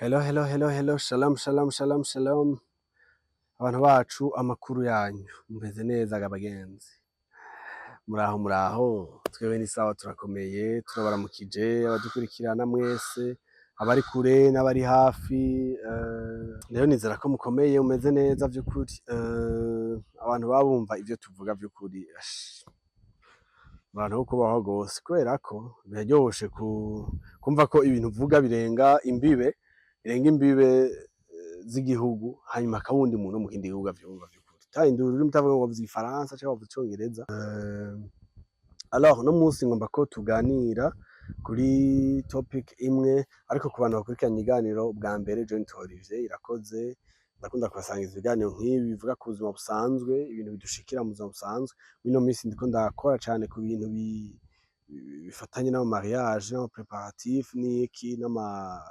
Hello, hello, hello, hello, shalom, shalom, shalom, shalom. Abantu bacu, amakuru yanyu? Mumeze neza ga bagenzi? Muraho, muraho? Twebwe ni sawa, turakomeye, turabaramukije abadukurikirana mwese, abari kure n'abari hafi. Rero nizera ko mukomeye, mumeze neza vy'ukuri. Abantu babumva ivyo tuvuga vy'ukuri, ash, abantu bo kubaho gose, kubera ko biraryoshe kumva ko ibintu uvuga birenga imbibe, birenga imbibe z'igihugu, hanyuma hakaba uwundi muntu wo mu kindi gihugu avyumva vy'ukuri. Utahindura ururimi, utavuga ngo wavuze igifaransa canke wavuze icongereza. Alors, uno munsi ngomba ko tuganira kuri topic imwe, ariko ku bantu bakurikiranye ikiganiro bwa mbere, jewe nitwa Olivier Irakoze, ndakunda kubasangiza ibiganiro nk'ibi bivuga ku buzima busanzwe, ibintu bidushikira mu buzima busanzwe. Muri ino minsi ndiko ndakora cane ku bintu bifatanye n'ama mariage, n'ama préparatif, n'iki, n'ama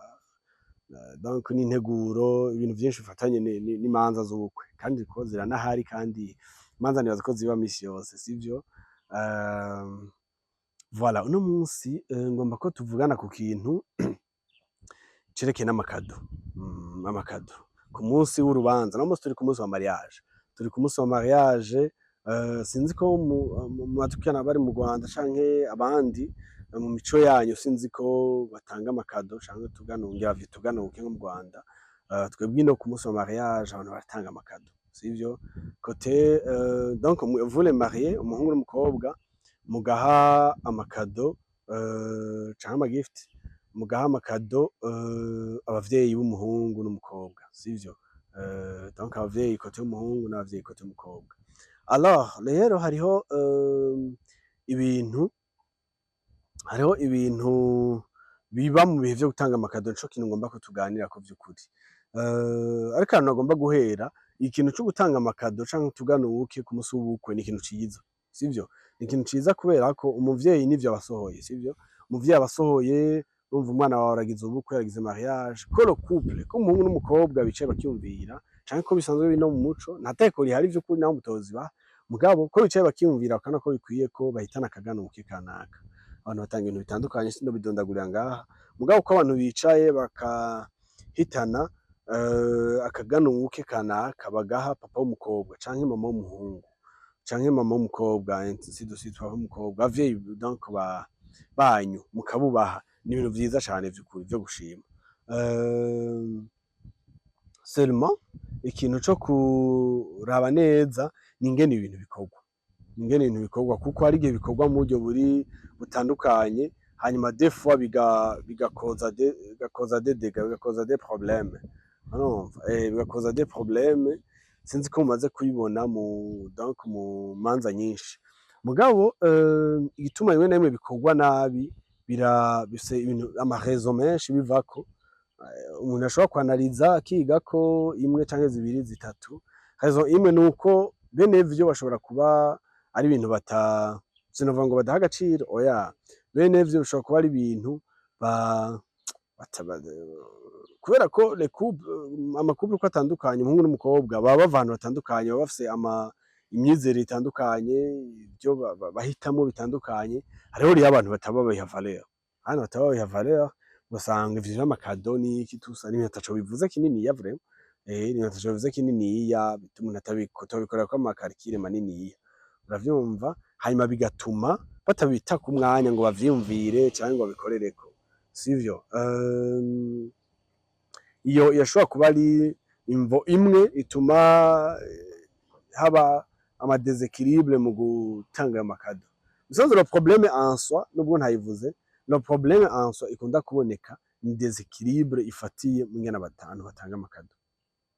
donc n'integuro, ibintu vyinshi bifatanye n'imanza z'ubukwe, kandi ko ziranahari, kandi imanza nibaza ko ziba misi yose, sivyo? Voilà, uno munsi ngomba ko tuvugana ku kintu cerekeye n'ama cadeaux, ama cadeaux ku munsi w'urubanza. Uno munsi turi ku munsi wa mariage, turi ku munsi wa mariage. Sinzi ko mu badukurikirana bari mu Rwanda canke abandi mu mico yanyu, sinzi ko batanga ama cadeaux canke tuganuke, bavyita tuganuke nko mu Rwanda. Twebwe ino ku munsi wa mariage abantu baratanga ama cadeaux, sivyo? Côté donc vous les mariés, umuhungu n'umukobwa, mugaha ama cadeaux canke ama gift, mugaha ama cadeaux abavyeyi b'umuhungu n'umukobwa, sivyo? Donc abavyeyi côté y'umuhungu n'abavyeyi côté y'umukobwa. Alors rero hariho ibintu biba mu bihe vyo gutanga ama cadeaux, nico kintu ngomba ko tuganirako vy'ukuri. Ariko ahantu nagomba guhera, ikintu co gutanga ama cadeaux canke utuganuke ku musi w'ubukwe ni ikintu ciza, sivyo? Ni ikintu ciza kubera ko umuvyeyi nivyo aba asohoye, sivyo? Umuvyeyi aba asohoye, urumva umwana wawe aragize ubukwe, aragize mariage, ko le couple, ko umuhungu n'umukobwa bicaye bakiyumvira, canke ko bisanzwe biri no mu muco, nta tegeko rihari vy'ukuri naho mutozibaha, mugabo ko bicaye bakiyumvira bakabona ko bikwiye ko bahitana akaganuke kanaka. Abantu batanga ibintu bitandukanye, sinobidondagurira ngaha, mugabo ko abantu bicaye bakahitana akaganuke kanaka bagaha papa w'umukobwa canke mama w'umuhungu canke mama w'umukobwa, ainsi de suite, papa w'umukobwa, abavyeyi donc banyu mukabubaha, ni ibintu vyiza cane vy'ukuri vyo gushima. Seulement ikintu co kuraba neza ni ingene ibintu bikorwa, ingene ibintu bikorwa, kuko hari igihe bikorwa mu buryo buri butandukanye, hanyuma des fois bigakoza des dégâts, bigakoza des problèmes, urumva? Bigakoza des problèmes. Sinzi ko mumaze kubibona mu donc mu manza nyinshi. Mugabo igituma rimwe na rimwe bikorwa nabi, bifise ibintu, ama raisons menshi bivako. Umuntu ashobora kwanaliza akigako imwe canke zibiri, zitatu. Raison imwe nuko bene vyo bashobora kuba ari ibintu bata, sinovuga ngo badaha agaciro, oya, bene vyo bishobora kuba ari ibintu ba bata, kubera ko les couples, ama couples uko atandukanye, umuhungu n'umukobwa baba bava ahantu hatandukanye, baba bafise imyizerere itandukanye, ivyo bahitamwo bitandukanye. Hariho rero abantu bataba babiha valeur, abantu bataba babiha valeur, ugasanga ivyo vy'ama cadeaux n'iki tusa n'ibintu ataco bivuze kininiya vraiment, ibintu ataco bivuze kininiya, bituma umuntu atabikorerako ama calculs maniniya, uravyumva? Hanyuma bigatuma batabitako umwanya ngo bavyiyumvire canke ngo babikorereko, sivyo? Iyo irashobora kuba ari imvo imwe ituma haba ama déséquilibre mu gutanga ayo ma cadeaux. Musanzwe le problème en soi, nubwo ntayivuze, le problème en soi ikunda kuboneka ni déséquilibre ifatiye mu ngene abantu batanga ama cadeaux.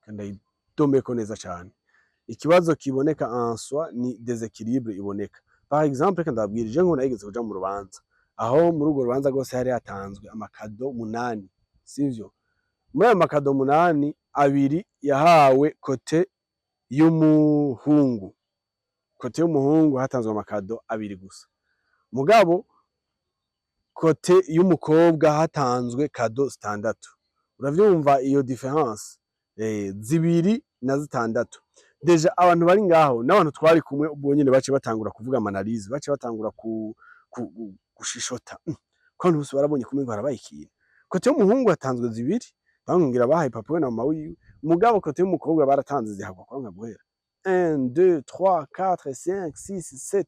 Kandi ndayidomeko neza cane. Ikibazo kiboneka en soi ni déséquilibre iboneka. Par exemple, reka ndababwire, je nk'ubu narigeze kuja mu rubanza, aho muri urwo rubanza rwose hari hatanzwe ama cadeaux 8, sivyo? Muri ayo ma cadeaux 8, abiri yahawe côté y'umuhungu. Côté y'umuhungu hatanzwe ama cadeaux abiri gusa. Mugabo côté y'umukobwa hatanzwe cadeaux 6. Uravyumva iyo différence? 2 na 6. Déjà abantu bari ngaho n'abantu twari kumwe ubwo nyene baciye batangura kuvuga ama analyse, baciye batangura gushishota. Ko abantu bose barabonye kumengo harabaye ikintu. Côté y'umuhungu hatanzwe 2. Bamubwira bahaye papa we na mama wiwe, mugabo côté y'umukobwa baratanze zihagwa kuronka guhera 1, 2, 3, 4, 5, 6, 7.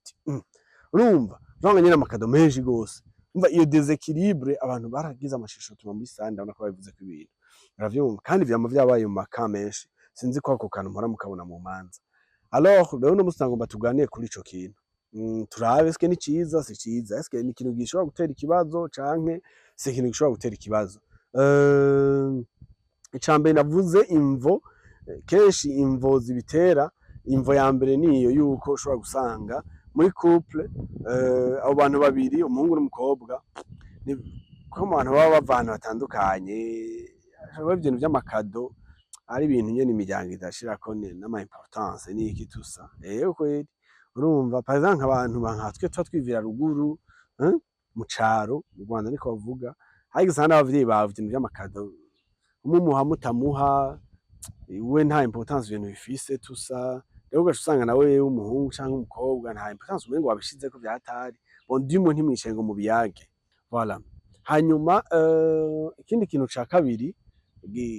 Urumva uranga nyine ama cadeaux menshi gose. Umva iyo déséquilibre, abantu baragize amashusho tuma muri sande, ndabona ko babivuze ko ibintu uravyumva, kandi vyama vyabaye mu maka menshi. Sinzi ko ako kantu mpora mukabona mu manza. Alors rero uno musi nagomba tuganire kuri ico kintu. Turabe eske ni ciza, si ciza, eske ni ikintu gishobora gutera ikibazo canke si ikintu gishobora gutera ikibazo. Icambere navuze imvo, kenshi imvo zibitera, imvo ya mbere niyo yuko ushobora gusanga muri couple, abo bantu babiri, umuhungu n'umukobwa, ko mu bantu baba bava ahantu hatandukanye, hashobora kuba ibintu vy'ama cadeaux ari ibintu nyene imiryango idashirako n'ama importance n'iki tusa. Ewe kweri, urumva, par exemple abantu nkatwe tuba twivira ruguru, mu caro, mu Rwanda niko bavuga, ariko usanga n'abavyeyi bawe ibintu vy'ama cadeaux umumuha mutamuha, we nta importance ibintu bifise tusa. Rero ugaca usanga nawe w'umuhungu canke umukobwa nta importance umengo wabishizeko vya hatari. Bon, du moins ntimwicaye ngo mubiyage, voilà. Hanyuma ikindi kintu ca kabiri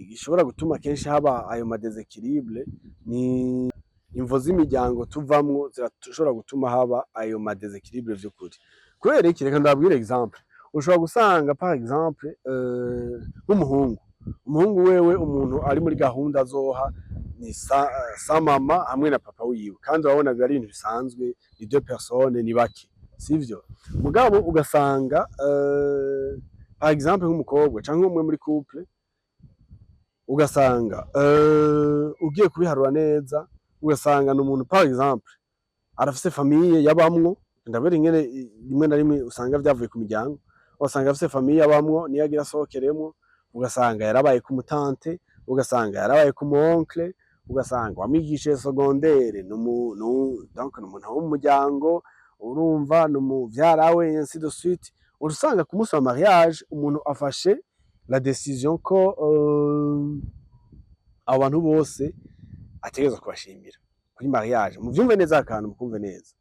gishobora gutuma kenshi haba ayo ma déséquilibre ni imvo z'imiryango tuvamwo, zirashobora gutuma haba ayo ma déséquilibre vy'ukuri. Kubera iki? Reka ndababwire exemple. Ushobora gusanga, par exemple, nk'umuhungu, umuhungu wewe umuntu ari muri gahunda azoha ni sa mama hamwe na papa wiwe, kandi urabona biba ari ibintu bisanzwe, ni deux personnes, ni bake, sivyo? Mugabo ugasanga, par exemple, nk'umukobwa canke umwe muri couple, ugasanga ugiye kubiharura neza, ugasanga ni umuntu, par exemple, arafise famille yabamwo. Ndabera ingene rimwe na rimwe usanga vyavuye ku miryango, ugasanga afise famille yabamwo, niyo agira asohokeremwo, ugasanga yarabaye ku mu tante, ugasanga yarabaye ku mu oncle, ugasanga wamwigishije secondaire donc ni umuntu wo mu muryango, urumva, ni umuvyara we, ainsi de suite. Usanga ku munsi wa mariage umuntu afashe la décision ko abo bantu bose ategerezwa kubashimira kuri mariage. Muvyumve neza akantu, mukumve neza.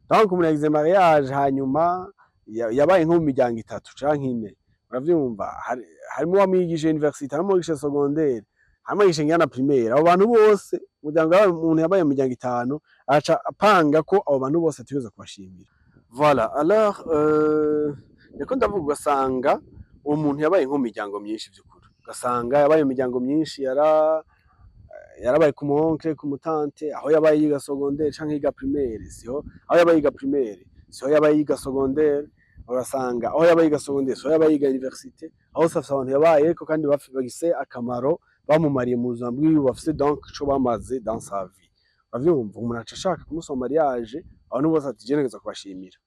Donc umuntu yagize mariage, hanyuma yabaye nko mu miryango itatu canke ine, uravyumva, harimo uwamwigishije université, harimo uwamwigishije secondaire, harimo uwamwigishije ngira na primaire. Abo bantu bose, umuryango yabaye, umuntu yabaye mu miryango itanu, aca apanga ko abo bantu bose ategerezwa kubashimira. Voilà. Alors niko ndavuga, ugasanga uwo muntu yabaye nko mu miryango myinshi vy'ukuri, ugasanga yabaye mu miryango myinshi, yarabaye ku mu oncle, ku mu tante, aho yabaye yiga secondaire canke yiga primaire siho, aho yabaye yiga primaire siho yabaye yiga secondaire, ugasanga aho yabaye yiga secondaire siho yabaye yiga université. Aho hose afise abantu yabayeko kandi bafise akamaro bamumariye mu buzima bwiwe, bafise donc ico bamaze dans sa vie, uravyumva. Umuntu aca ashaka ku munsi wa mariage abantu bose ati: "Je ntegerezwa kubashimira,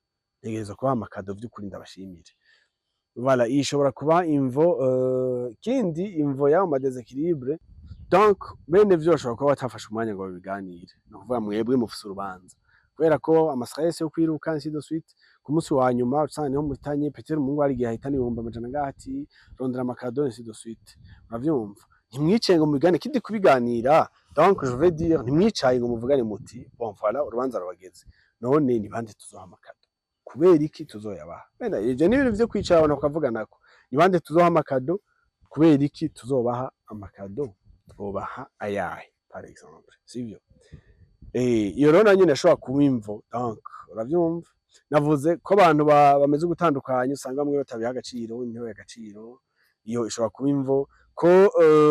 ntegerezwa kubaha ama cadeaux vy'ukuri, ndabashimire." Voilà, iyi ishobora kuba imvo. Kindi imvo y'ayo ma déséquilibre, donc bene vyo bashobora kuba batafashe umwanya ngo babiganire. Ni ukuvuga mwebwe mufise urubanza, kubera ko ama stress yo kwiruka, ainsi de suite, ku munsi wa nyuma usanga niho muhitanye. Peut-être umuhungu hari igihe ahitana 100,000 ngaha ati: "Rondera ama cadeaux", ainsi de suite, uravyumva. Ntimwicaye ngo mubigane. Kindi kubiganira, donc je veux dire, ntimwicaye ngo muvugane muti: "Bon, voilà, urubanza rurageze, none ni bande tuzoha ama cadeaux? Kubera iki tuzoyabaha?" Wenda ivyo ni ibintu vyo kwicara abantu bakavuganako: ni bande tuzoha ama cadeaux? Kubera iki tuzobaha ama cadeaux? Twobaha ayahe, par exemple, sivyo? Iyo rero na nyene ashobora kuba imvo. Donc uravyumva, navuze ko abantu bameze ugutandukanye, usanga bamwe batabiha agaciro, ntibabihe agaciro. Iyo ishobora kuba imvo ko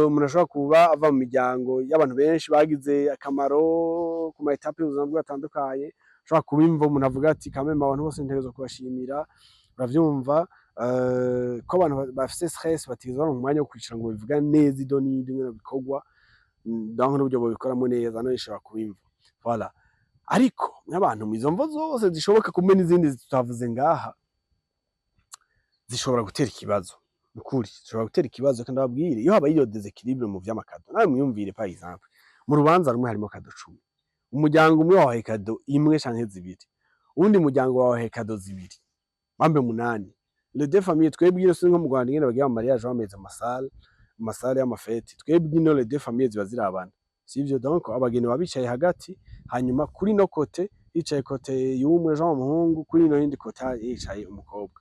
umuntu ashobora kuba ava mu miryango y'abantu benshi bagize akamaro ku ma étapes y'ubuzima bwiwe atandukanye. Ashobora kuba imvo umuntu avuga ati: "Quand même, abantu bose ntegerezwa kubashimira", uravyumva. Ko abantu bafise stress, batigeze baronka umwanya wo kwicara ngo babivugane neza ido n'ido ingene bikorwa, donc n'uburyo bobikoramo neza, nayo ishobora kuba imvo. Voilà. Ariko nk'abantu, izo mvo zose zishoboka kumwe n'izindi tutavuze ngaha zishobora gutera ikibazo. Nukuri zishobora gutera ikibazo. Kandi ndababwire, iyo habaye iyo déséquilibre mu vy'ama cadeaux, nawe mwiyumvire, par exemple, mu rubanza rumwe harimo cadeau 10, umuryango umwe wahaye cadeau imwe canke zibiri, uwundi muryango wahaye cadeau zibiri, bambe munani, les deux familles. Twebwe iyo si nko mu Rwanda ingene bagira mu mariage, bameze ama salles y'ama fêtes. Twebwe ino les deux familles ziba zirabana, sivyo? Donc abageni baba bicaye hagati, hanyuma kuri no côté hicaye côté y'umwe, Jean umuhungu, kuri ino yindi côté hicaye umukobwa.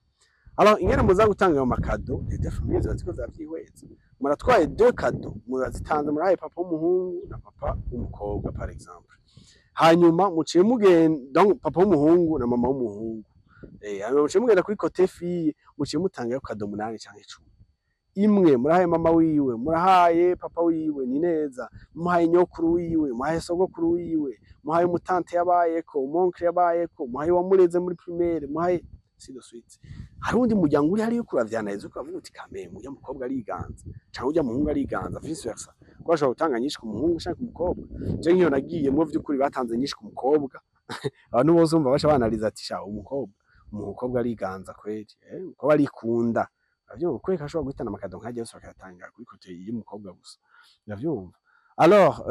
Alors ingene muza gutanga ayo macadeaux, les deux familles ziba ziriko ziravyihweza. Muratwaye deux cadeaux, murazitanze, murahaye papa w'umuhungu na papa w'umukobwa par exemple. Hanyuma muciye mugenda, donc papa w'umuhungu na mama w'umuhungu, hanyuma muciye mugenda kuri côté fille, muciye mutangayo cadeau 8 canke 10. Imwe murahaye mama wiwe, murahaye papa wiwe, ni neza, muhaye nyokuru wiwe, muhaye sogokuru wiwe, muhaye umutante yabayeko, umoncle yabayeko, muhaye uwamureze muri primaire, muhaye ainsi de suite. Hari uwundi muryango uri hariya uriko uravyanaliza, uriko uravuga uti: "Kame urya mukobwa ariganza canke urya muhungu ariganza", vice versa, kuko bashobora gutanga nyinshi ku muhungu canke ku mukobwa. Je nk'iyo nagiyemwo, vy'ukuri batanze nyinshi ku mukobwa. Abantu bose urumva baca banaliza ati: "Sha, umukobwa ariganza kweri, umukobwa arikunda." Uravyumva? Kubera ko ashobora guhitana amacadeaux nkarya yose bakayatanga kuri côté y'umukobwa gusa, uravyumva? Alors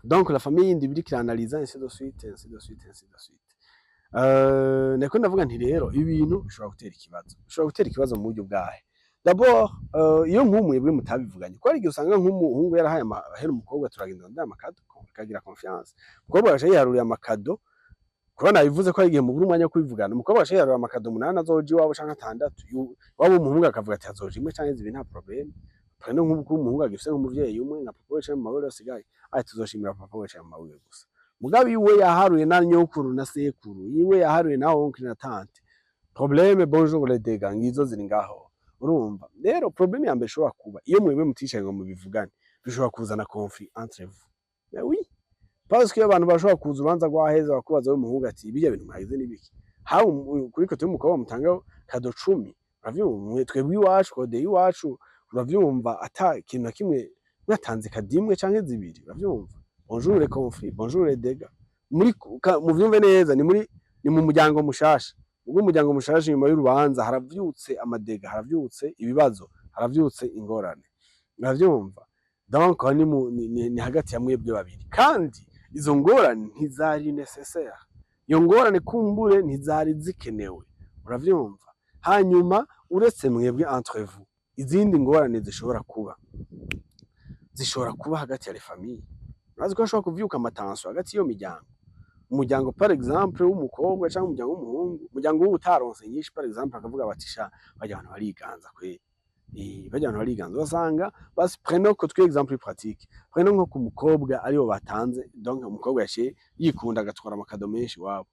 donc la famille yindi ibiriko iranaliza, ainsi de suite, ainsi de suite, ainsi de suite. Niko ndavuga nti rero ibintu bishobora gutera ikibazo, bishobora gutera ikibazo mu buryo bwahe? D'abord, iyo nk'ubu mwebwe mutabivuganye, kuko hari igihe usanga nk'umuhungu yarahaye amahera umukobwa, turagenda ndaye amacadeaux, akagira confiance, umukobwa agaca yiharurira amacadeaux. Kuba nabivuze ko hari igihe mubura umwanya wo kubivugana, umukobwa agaca yiharurira amacadeaux 8 azoja iwabo canke 6, iwabo w'umuhungu akavuga ati hazoja imwe canke zibiri, nta problème. Prenons nk'ubu ko umuhungu agifise nk'umuvyeyi umwe, nka papa we canke mama we asigaye, ati tuzoshimira papa we canke mama wiwe gusa. Mugabo iwe yaharuye na nyokuru na sekuru, iwe yaharuye na oncle na tante, problème, bonjour les dégâts, ngizo ziri ngaho. Urumva rero, problème ya mbere ishobora kuba iyo mwebwe muticaye ngo mubivugane, bishobora kuzana conflit entre vous. Mais oui, parce que abantu bashobora kuza urubanza rwaheza bakubaza w'umuhungu ati: "Birya bintu mwagize n'ibiki?" Hawe kuri côté y'umukobwa mutanga cadeau 10, uravyumva? Twebwe iwacu, côté y'iwacu, uravyumva, ata ikintu na kimwe mwatanze, cadeau imwe canke zibiri, uravyumva? Bonjour les conflits, bonjour les dégâts. Muri muvyumve neza, ni mu muryango mushasha. Ubwo umuryango mushasha, inyuma y'urubanza haravyutse amadégâts, haravyutse ibibazo, haravyutse ingorane, uravyumva? Donc aho ni, mu, ni, ni, ni hagati ya mwebwe babiri, kandi izo ngorane ntizari nécessaire, iyo ngorane kumbure ntizari zikenewe, uravyumva? Hanyuma uretse mwebwe entre vous, izindi ngorane zishobora kuba, zishobora kuba hagati ya les familles. Urazi ko hashobora kuvyuka amatensions hagati y'iyo miryango, umuryango par exemple w'umukobwa canke umuryango w'umuhungu, umuryango w'utaronse nyinshi par exemple, akavuga bati: "Sha, barya abantu bariganza kweri, barya abantu bariganza." Ugasanga basi, prenons ko twe exemple pratique, prenons nko ku mukobwa aribo batanze, donc umukobwa yaciye yikunda agatwara amacadeaux menshi iwabo.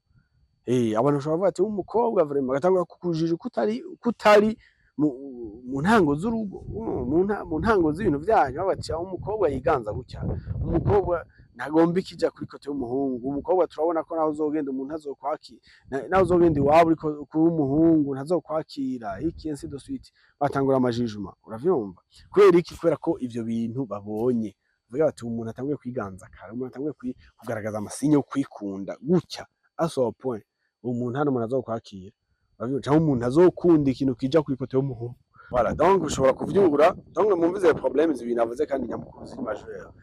Abantu bashobora kuvuga ati: "Umukobwa vraiment", agatangura kukujija kutari mu ntango z'urugo, mu ntango z'ibintu vyanyu, bavuga ati: "Umukobwa yiganza gutya, umukobwa ntagomba ikija kuri côté y'umuhungu, umukobwa turabona ko naho uzogenda umuntu azokwakira, naho uzogenda iwabo uriko kuba umuhungu ntazokwakira iki", ainsi de suite. Batangura amajijuma, uravyumva? Kubera iki? Kubera ko ivyo bintu babonye, bavuga bati: "Umuntu atanguye kwiganza kare, umuntu atanguye kugaragaza amasignes yo kwikunda gutya à ce point, umuntu hano umuntu azokwakira", uravyumva? Canke umuntu azokunda ikintu kija kuri côté y'umuhungu. Voilà, donc ushobora kuvyura. Donc mumvize problèmes zibiri navuze kandi nyamukuru ziri majeures.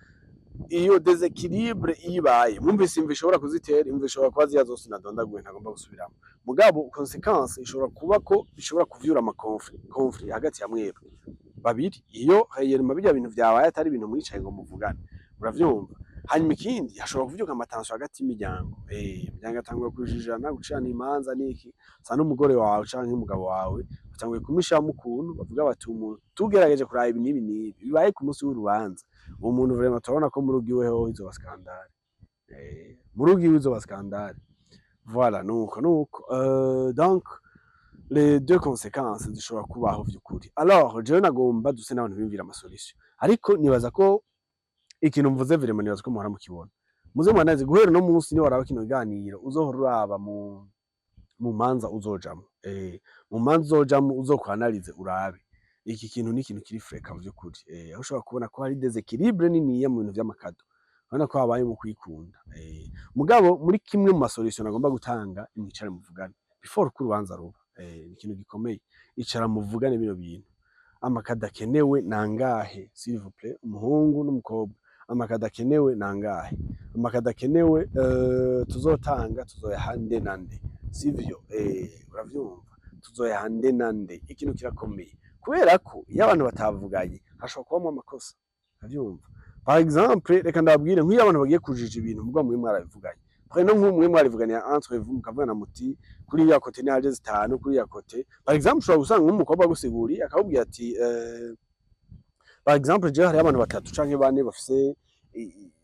Iyo déséquilibre iyo ibaye, mwumvise imvo ishobora kuzitera, imvo ishobora kuba ziriya zose nadondaguye, ntagomba gusubiramo. Mugabo conséquence ishobora kuba ko bishobora kuvyura ama conflit hagati ya mwebwe babiri, iyo réellement birya bintu vyabaye atari ibintu mwicaye ngo muvugane, uravyumva? Hanyuma ikindi, hashobora kuvyuka amatensions hagati y'imiryango, imiryango atangura kujijana, gucana imanza n'iki, sa n'umugore wawe canke umugabo wawe batanguye kumishamo ukuntu, bavuga bati: "Umuntu tugerageje kuraba ibi n'ibi n'ibi bibaye ku munsi w'urubanza, uwo muntu vraiment turabona ko mu rugo iwe hoho izoba scandale, mu rugo iwe izoba scandale." Voilà, nuko donc les deux conséquences zishobora kubaho vy'ukuri. Alors jewe nagomba duse n'abantu biyumvira amasolutions, ariko nibaza ko ikintu mvuze vraiment, nibaza ko muhora mukibona, muze mwanaze guhera no munsi. Ni waraba kino kiganiro, uzohora uraba mu manza uzojamwo, mu manza uzojamwo, uzokwanalize urabe iki kintu ni ikintu kiri fréquent vy'ukuri, aho ushobora kubona ko hari déséquilibre niniya mu bintu vy'amacadeaux, urabona ko habaye mu kwikunda. Mugabo muri kimwe mu masolutions nagomba gutanga, mwicare muvugane before ko urubanza ruba. Ni ikintu gikomeye, icara muvugane bino bintu: amacadeaux akenewe nangahe? S'il vous plaît, umuhungu n'umukobwa, amacadeaux akenewe nangahe? Amacadeaux akenewe tuzotanga, tuzoyaha nde na nde, sivyo? Uravyumva? Tuzoyaha nde na nde? Ikintu kirakomeye, kubera ko iyo abantu batavuganye hashobora kubamwo amakosa, uravyumva? Par exemple, reka ndababwire, nk'iyo abantu bagiye kujija ibintu mugabo mwe mwarabivuganye. Prenons nk'umwe mwarivuganiye entre vous, mukavugana muti kuri ya côté ni haje zitanu, kuri ya côté, par exemple, ushobora gusanga nk'umukobwa agusiguriye, akakubwira ati par exemple, jewe hariho abantu batatu canke bane bafise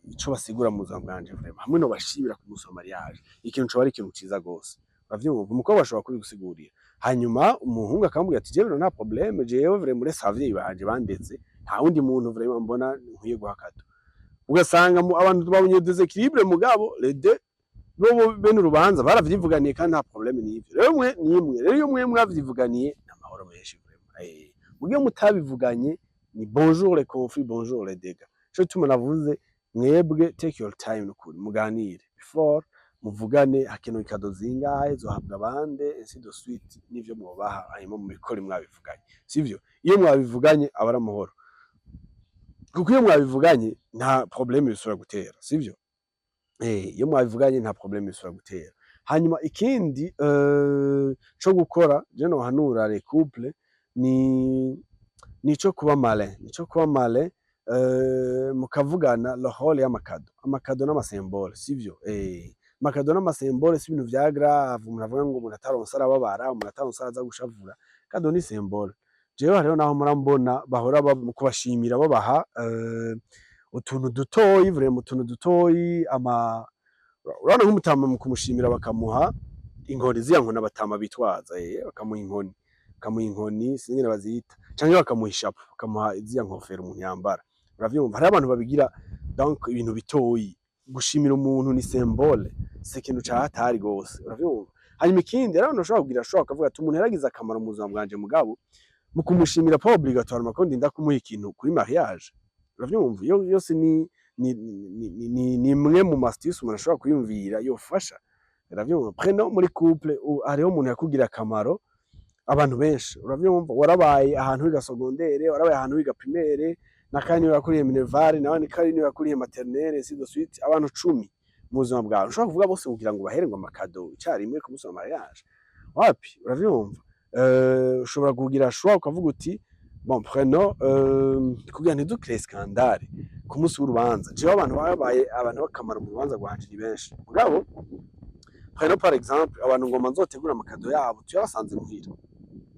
ico basigura mu buzima bwanje, vraiment hamwe no bashimira ku munsi wa mariage, ikintu coba ari ikintu ciza gose. Uravyumva, umukobwa ashobora kubigusigurira, hanyuma umuhungu akamubwira ati: "Jewe nta problème, jewe vraiment uretse abavyeyi banje bandeze, nta wundi muntu vraiment mbona nkwiye guha cadeau." Ugasanga abantu babonye déséquilibre, mugabo les deux bo bene urubanza baravyivuganiye kandi nta problème n'ivyo. Rero mwe nimwe rero iyo mwe mwavyivuganiye ni amahoro menshi vraiment. Mugihe mutabivuganye ni bonjour les conflits, bonjour les dégâts. Ico gituma navuze mwebwe take your time, nukuri muganire before, muvugane hakenewe cadeau zingahe, zohabwa bande, ainsi de suite, n'ivyo mwobaha, hanyuma mubikore mwabivuganye, sivyo? Iyo mwabivuganye aba ari amahoro, kuko iyo mwabivuganye nta problème bisubira gutera, sivyo? Iyo mwabivuganye nta problème bisubira gutera. Hanyuma ikindi co gukora, je nohanura les couples, ni nico kuba malin, nico kuba malin, mukavugana le rôle y'ama cadeaux, ama cadeaux n'ama symboles, sivyo? Ama cadeaux n'ama symboles si ibintu vya grave umuntu avuga ngo umuntu ataronse arababara, umuntu ataronse araza gushavura. Cadeau ni symbole. Jewe hariho naho mpora mbona bahora mu kubashimira babaha utuntu dutoyi, vraiment utuntu dutoyi. Ama urabona nk'umutama mu kumushimira bakamuha inkoni, ziriya nkoni abatama bitwaza, bakamuha inkoni, bakamuha inkoni, sinzi ingene bazita, canke bakamuha ishapo, bakamuha ziriya nkofero umuntu yambara. Uravyumva, hariho abantu babigira. Donc ibintu bitoyi, gushimira umuntu ni symbole, si ikintu ca hatari gose. Uravyumva? Hanyuma ikindi, hariho abantu bashobora kugira, ashobora kuvuga ati umuntu yaragize akamaro mu buzima bwanje, mugabo mu kumushimira pas obligatoirement ko ndinda kumuha ikintu kuri mariage. Uravyumva, iyo yose ni imwe mu astuce umuntu ashobora kwiyumvira yofasha. Uravyumva, prenons muri couple hariho umuntu yakugiriye akamaro, abantu benshi. Uravyumva, warabaye ahantu wiga secondaire, warabaye ahantu wiga primaire, na kandi niwe yakuriye minerval, nawe kandi niwe yakuriye maternelle, ainsi de suite, abantu 10 mu buzima bwawe. Ushobora kuvuga bose kugira ngo bahere ngo ama cadeaux icarimwe ku munsi wa mariage, wapi. Uravyumva, ushobora kugira choix, ukavuga uti bon, prenons kugira ntidukire scandale ku munsi w'urubanza, jewe abantu babaye abantu b'akamaro mu rubanza rwanje ni benshi, mugabo prenons par exemple abantu ngoma nzotegura ama cadeaux yabo tuyabasanze muhira,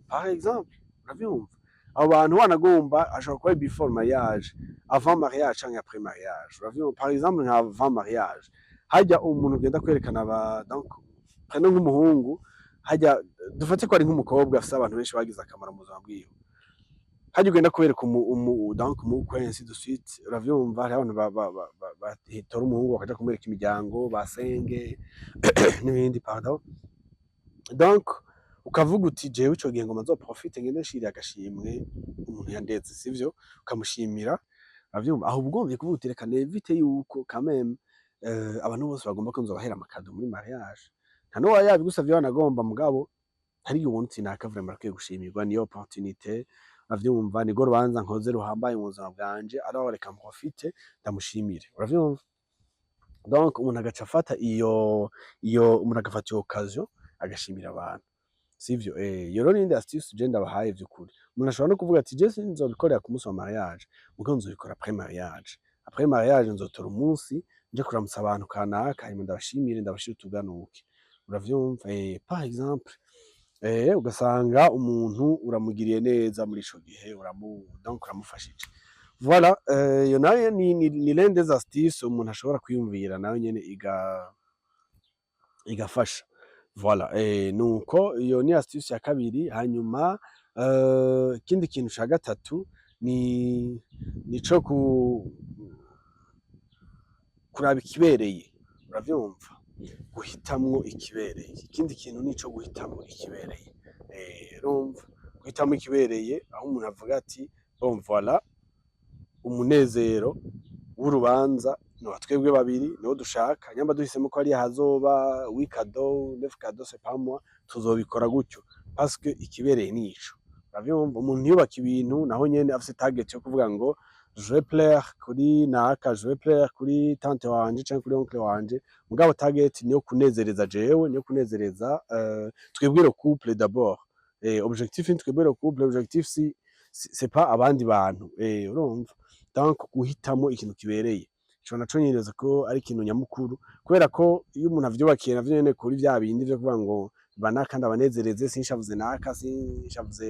par exemple. Uravyumva, abo bantu wanagomba ashobora kuba before mariage, avant mariage canke après mariage. Uravyumva, par exemple nka avant mariage, harya umuntu ugenda kwerekana aba, donc prenons nk'umuhungu, harya dufate ko ari nk'umukobwa afise abantu benshi bagize akamaro mu buzima bwiwe, harya ugenda kubereka umu donc umukwe, ainsi de suite. Uravyumva, hariho abantu batora umuhungu bakaja kumwereka imiryango, basenge n'ibindi, pardon. Donc ukavuga uti jewe ico gihe ngoma nzoprofite ngende nshirire agashimwe umuntu yandeze, sivyo? Ukamushimira. Uravyumva, aho uba ugomvye kuvuga uti reka nevite yuko quand même abantu bose bagomba ko nzobahera ama cadeaux muri mariage, nta n'uwa yabigusavye wanagomba, mugabo hari igihe ubona uti naka vraiment arakwiye gushimirwa, niyo opportunité. Uravyumva, nirwo rubanza nkoze ruhambaye mu buzima bwanje, alors reka mprofite ndamushimire. Uravyumva, donc umuntu agaca afata iyo umuntu agafata iyo occasion agashimira abantu, sivyo? Iyo rero n'iyindi astuce je ndabahaye vy'ukuri. Umuntu ashobora no kuvuga ati je sinzobikorera ku munsi wa mariage, mugabo nzobikora après mariage. Après mariage nzotora umunsi nje kuramutsa abantu kanaka, hanyuma ndabashimire, ndabashire utuganuke. Uravyumva, par exemple, ugasanga umuntu uramugiriye neza muri ico gihe, donc uramufashije. Voilà, iyo nayo ni l'un des astuces umuntu ashobora kwiyumvira, nayo nyene igafasha. Voilà, nuko iyo ni astuce ya kabiri. Hanyuma ikindi kintu ca gatatu ni nico kuraba ikibereye. Uravyumva, guhitamwo ikibereye. Ikindi kintu nico guhitamwo ikibereye. Urumva, guhitamwo ikibereye, aho umuntu avuga ati bon, voilà, umunezero w'urubanza ni uwa twebwe babiri, niwo dushaka. Nyamba duhisemo ko hariya hazoba huit cadeaux, neuf cadeaux, c'est pas moi, tuzobikora gutyo parce que ikibereye nico. Uravyumva, umuntu ntiyubake ibintu naho nyene afise target yo kuvuga ngo je vais plaire kuri naka, je vais plaire kuri tante wanje canke kuri oncle wanje, mugabo target niyo kunezereza jewe, niyo kunezereza twebwe le couple d'abord. Objectif ni twebwe le couple, objectif si c'est pas abandi bantu. Urumva, donc guhitamo ikintu kibereye. Ico naco nibaza ko ari ikintu nyamukuru, kubera ko iyo umuntu avyubakiye navyo nyene kuri vya bindi vyo kuvuga ngo banaka ndabanezereze, sinshavuze naka, sinshavuze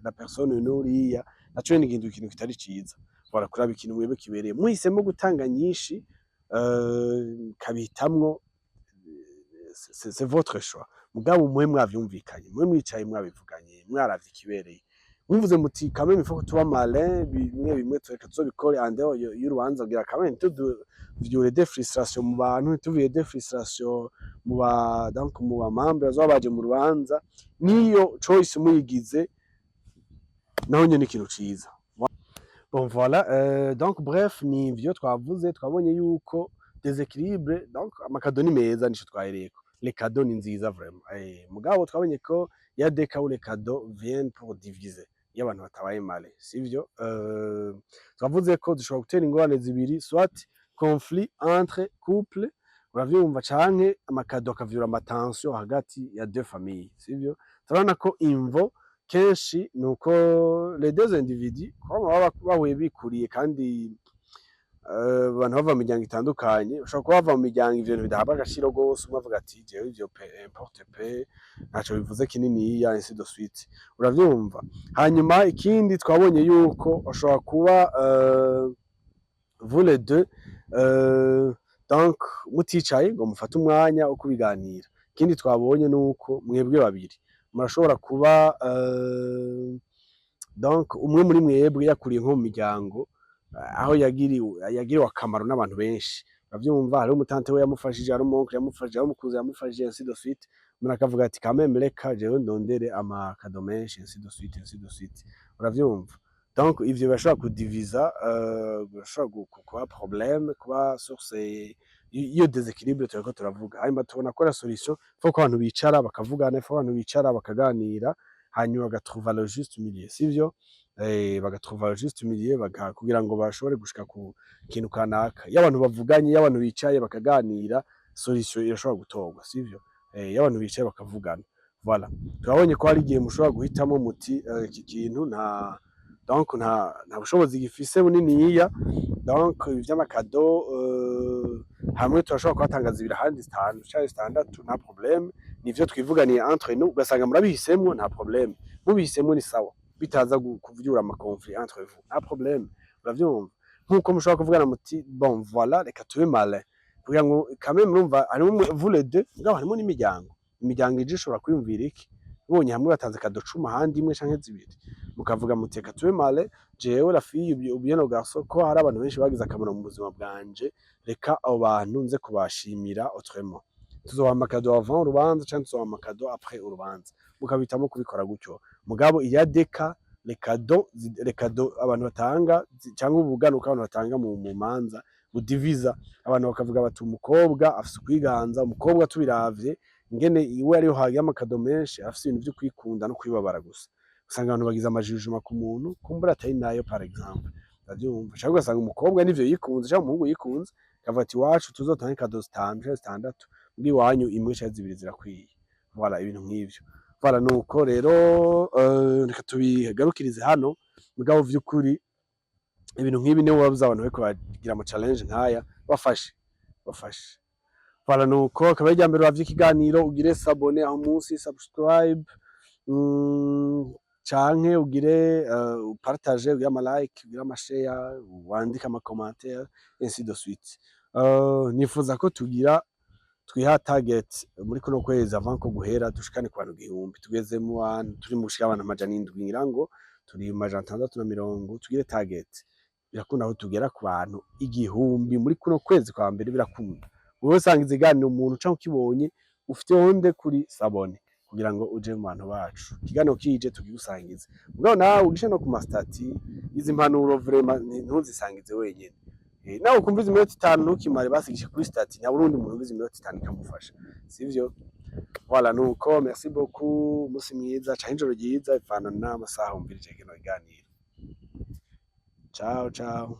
la personne nuriya, naco nyene ikintu kitari ciza. Voilà, kuraba ikintu mwebwe kibereye, muhisemo gutanga nyinshi, kabihitamwo, c'est votre choix. Mugabo mube mwavyumvikanye, mube mwicaye mwabivuganye, mwaravye ikibereye, muvuze muti quand même il faut que tuba malin, bimwe bimwe tureka tuzobikore en dehors y'urubanza, kugira quand même ntituvyure des frustrations mu bantu, ntituvure des frustrations mu ba donc mu ba membres bazoba baje mu rubanza. Niyo choice muyigize, naho nyene ikintu ciza. Bon voilà, donc bref, ni ivyo twavuze. Twabonye yuko déséquilibre, donc ama cadeaux ni meza, nico twahereyeko, les cadeaux ni nziza vraiment, mugabo twabonye ko y a des cas où les cadeaux viennent pour diviser iyo abantu batabaye malins, sivyo? Twavuze ko dushobora gutera ingorane zibiri, soit conflit entre couple, uravyumva, canke ama cadeaux akavyura ama tensions hagati ya deux familles, sivyo? Turabona ko imvo kenshi nuko les deux individus ko baba bahuye bikuriye, kandi abantu bava mu miryango itandukanye, bashobora kuba bava mu miryango ivyo bintu bidahabwa agaciro gose. Umwe avuga ati jewe ivyo peu importe peu, ntaco bivuze kininiya, ainsi de suite, uravyumva. Hanyuma ikindi twabonye yuko bashobora kuba vous les deux, donc muticaye ngo mufate umwanya wo kubiganira. Ikindi twabonye nuko mwebwe babiri murashobora kuba, donc umwe muri mwebwe yakuriye nko mu miryango aho yagiriwe akamaro n'abantu benshi, uravyumva, hariho umu tante we yamufashije, hari umu oncle yamufashije, hari umukuzi yamufashije, ainsi de suite. Umuntu akavuga ati quand même reka jewe ndondere ama cadeaux menshi, ainsi de suite, ainsi de suite, uravyumva. Donc ivyo birashobora kudiviza, birashobora kuba problème, kuba source iyo déséquilibre turiko turavuga. Hanyuma tubona ko la solution, faut ko abantu bicara bakavugana, faut abantu bicara bakaganira, hanyuma bagatrouva le juste milieu, sivyo? Bagatrouva le juste milieu kugira ngo bashobore gushika ku kintu kanaka. Iyo abantu bavuganye, iyo abantu bicaye bakaganira, solution irashobora gutorwa, sivyo? Iyo abantu bicaye bakavugana. Voilà, turabonye ko hari igihe mushobora guhitamo muti iki kintu nta donc nta bushobozi gifise buniniya, donc ivy'ama cadeaux, hamwe turashobora kuhatanga zibiri, ahandi zitanu canke zitandatu, nta problème, nivyo twivuganiye entre nous. Ugasanga murabihisemwo, nta problème, mubihisemwo ni sawa, bitaza kuvyura ama conflits entre vous, nta problème, uravyumva. Nkuko mushobora kuvugana muti bon voilà, reka tube malin kugira ngo quand même, murumva, harimo vous les deux, mugabo harimo n'imiryango. Imiryango ije ishobora kwiyumvira iki ubonye hamwe batanze cadeau 10, ahandi imwe canke zibiri, mukavuga muti reka tube malin, jewe la fille ou bien le garçon, ko hari abantu benshi bagize akamaro mu buzima bwanje, reka abo bantu nze kubashimira autrement, tuzobaha ama cadeaux avant urubanza canke tuzobaha ama cadeaux après urubanza, mukabitamo kubikora gutyo. Mugabo il y a des cas les cadeaux abantu batanga cyangwa ubuganuka abantu batanga mu manza budiviza abantu, bakavuga bati umukobwa afise ukwiganza, umukobwa tubiravye ingene iwe ariho hagiye ama cadeaux menshi, afise ibintu vyo kwikunda no kwibabara gusa. Usanga abantu bagize ama jugements ku muntu kumbura atari nayo, par exemple, uravyumva. Canke ugasanga umukobwa nivyo yikunze, canke umuhungu yikunze, akavuga ati iwacu tuzotange cadeaux zitanu canke zitandatu, mbwa iwanyu imwe canke zibiri zirakwiye. Voilà, ibintu nk'ivyo. Voilà, nuko rero, reka tubigarukirize hano. Mugabo vy'ukuri ibintu nk'ibi niwe wabuze abantu bariko bagira ama challenge nk'aya, bafashe bafashe. Voilà, nuko akaba ari irya mbere uravye ikiganiro, ugire s'abonner aho munsi, subscribe, canke ugire partage, ugire ama like, ugire ama share, wandike ama commentaire, ainsi de suite. Nifuza ko tugira twiha target muri kuno kwezi avant ko guhera dushikane ku bantu 1000. Tugeze mu bantu turi mu gushika abantu 700, ngira ngo turi mu 660. Tugire target, birakunda aho tugera ku bantu 1000 muri kuno kwezi kwa mbere, birakunda. Wowe usanga iziganiro umuntu canke ukibonye ufite honde kuri s'abonner kugira ngo uje mu bantu bacu, ikiganiro kije tugigusangize. Mugabo nawe ugishe no ku ma statuts, izi mpanuro vraiment ntuzisangize wenyene. Nawe ukumva izi minota 5 ntukimare, basigishe kuri statut, nta urundi muntu ubizi iminota 5 ikamufasha, sivyo? Voilà, nuko merci beaucoup, umunsi mwiza canke ijoro ryiza bivana n'amasaha wumvirije kino kiganiro. Ciao ciao.